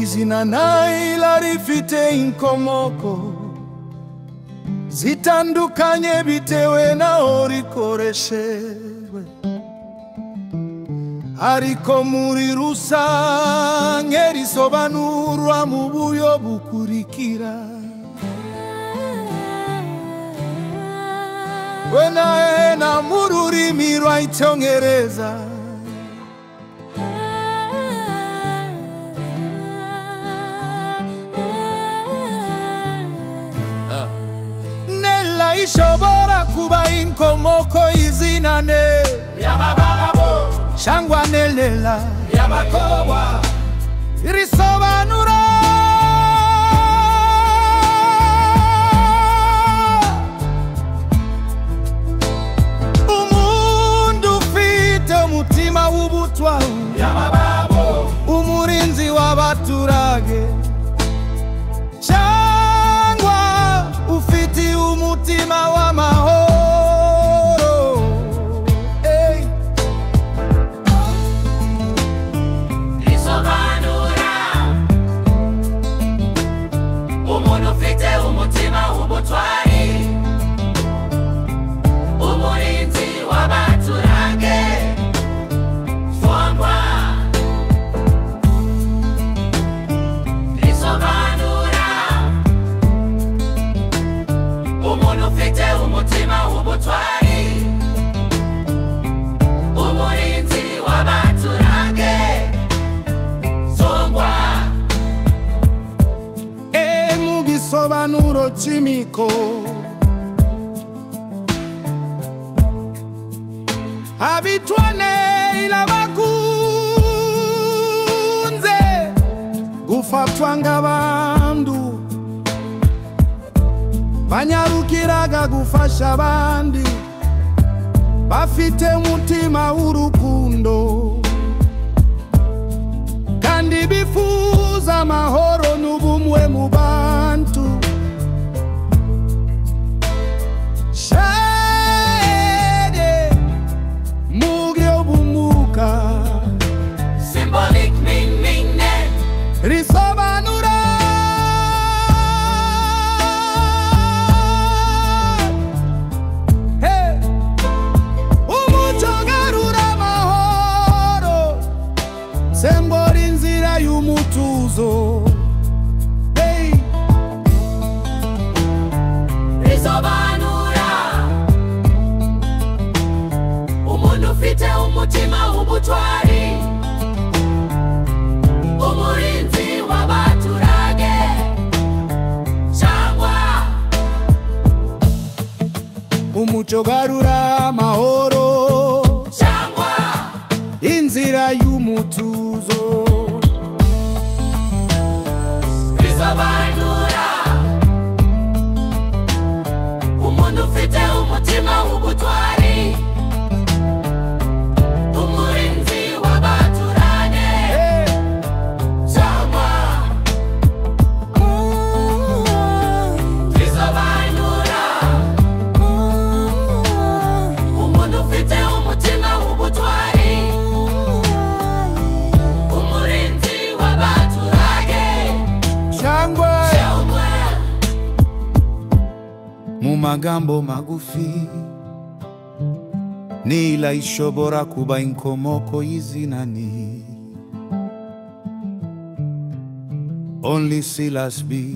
Izina Naila rifite inkomoko zitandukanye bitewe naho rikoreshejwe, ariko muri rusange risobanurwa mu buryo bukurikira. Wena mu rurimi rw'icyongereza Nella ishobora kuba inkomoko y'izina ne Yamababo cyangwa Nelela Yamakowa risobanura umuntu ufite umutima w'ubutwari, Yamababo umurinzi w'abaturage cyangwa ufite umutima w'amahoro. Hey. Risobanura umuntu ufite umutima w'ubutwari, umurinzi w'abaturage cyangwa risobanura umuntu ufite umutima w'ubutwari, umurinzi w'abaturage cyangwa. Mu gisobanuro cy'imiko abitwa Neila bakunze gufatwa nk'abantu banyarukiraga gufasha abandi, bafite umutima w'urukundo kandi bifuza amahoro n'ubumwe mu bantu. Shede mu buryo bw'umwuka Symbolic meaning risobanura hey, umuco garura amahoro, sembora inzira y'umutuzo. Hey. Risobanura umuntu ufite umutima w'ubutwari, umurinzi w'abaturage cyangwa Umuco garura amahoro, cyangwa inzira y'umutuzo. Risobanura umuntu ufite umutima w'ubutwari, umurinzi w'abaturage Hey. cyangwa risobanura umuntu ufite umutima w'ubutwari, umurinzi w'abaturage Cyangwa cyangwa. Mu magambo magufi, Neila ishobora kuba inkomoko y'izina ni Only Silas B.